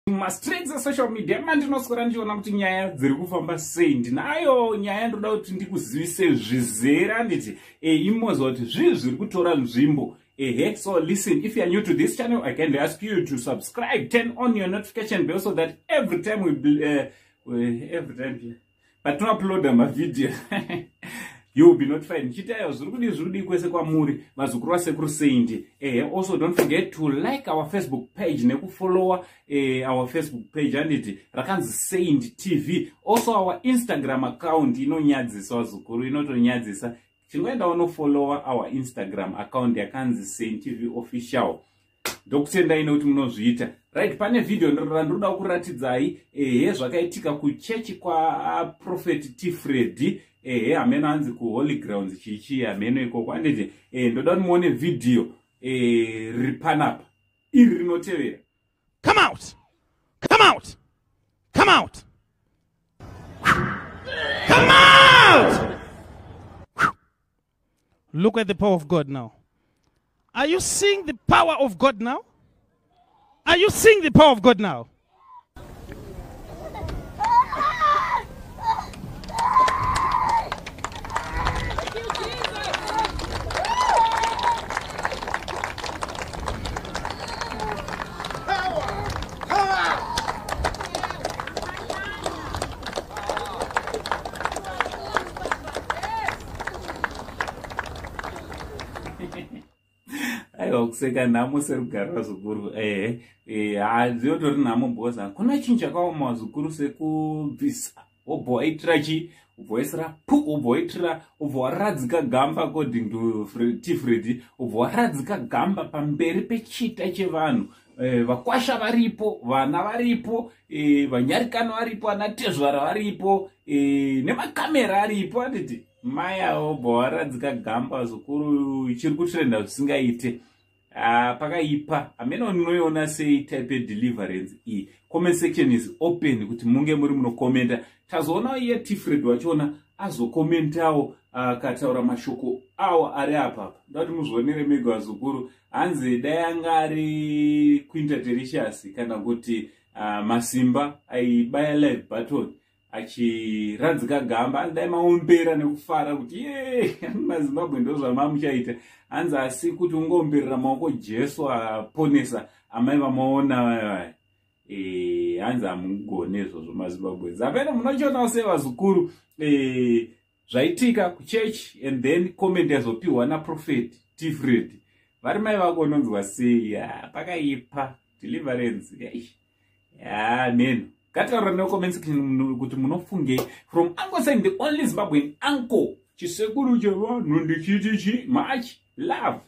Mumastreets esocial media mandinoswera ndichiona kuti nyaya dziri kufamba sei. Ndinayo nyaya, ndoda kuti ndikuzivise zvizere, handiti? Imoziva kuti zvii zviri kutora nzvimbo. Ehe, so listen, if you are new to this channel, I can ask you to subscribe, turn on your notification bell so that every time we every time patinouploada mavideo you will be notified. Ndichiti aiwa, zviri kudii, zviri kudii kwese kwamuri, vazukuru vasekuru Saint. Ehe, also don't forget to like our Facebook page nekufollowa our Facebook page, handiti? Rakanzi Saint TV. Also our Instagram account inonyadzisa, vazukuru, inotonyadzisa. Chingoenda unofollowa our Instagram account yakanzi Saint TV Official. Ndokutendai nekuti munozviita. Right, pane vhidhiyo randiroda kuratidzai. Ehe, zvakaitika kuchechi kwaProphet T Freddy. Ehe, hameno hanzi kuHoly Grounds chichi, hameno ikoko, handiti? Ndoda kuti muone vhidhiyo riri panapa, iri rinotevera. Come out! Come out! Come out! Come out! Look at the power of God now. Are you seeing the power of God now? Are you seeing the power of God now? Aiwa, kuseka nhamo serugare, vazukuru. Ehe, hadziotori nhamo because hakuna chinhu chakaoma, vazukuru, sekubvisa wobva waitira chi, ubva waisira pu, ubva waitira, ubva waradzika gamba. According to T Freddy, ubva waradzika gamba pamberi pechita chevanhu. Vakwasha varipo, vana varipo, vanyarikani varipo, ana tezvara varipo, nemakamera aripo, handiti? Mai avo bva waradzika gamba, zukuru, chiri kutrenda zvisingaite. Pakaipa. Hameno unoiona sei type yedeliverance iyi? Comment section is open kuti munge muri munokomenta. Tazoona iye T Fred wachona azokomentawo, akataura mashoko awo ari apapa. Ndoda kuti muzvionere mega, vazukuru. Hanzi dai anga ari Quintatericious kana kuti Masimba aibaya live button achiradzika gamba, hanzi dai maombera nekufara kuti ye maZimbabwe ndo zvamamuchaita. Hanzi asi kuti ungoomberera maoko Jesu aponesa amai vamaona vaya, hanzi hamugone izvozvo, maZimbabwe. Zapeno munochionawo sei, vazukuru, zvaitika kuchurch and then comment yazopiwa naProphet T Fred? Vari mai vako unonzwa sei? Pakaipa. Deliverance ya meno. Ngataura necomment section kuti munofungei. From Uncle Saint, the only Zimbabwean uncle, chisekuru chevanhu, ndichiti chi much love.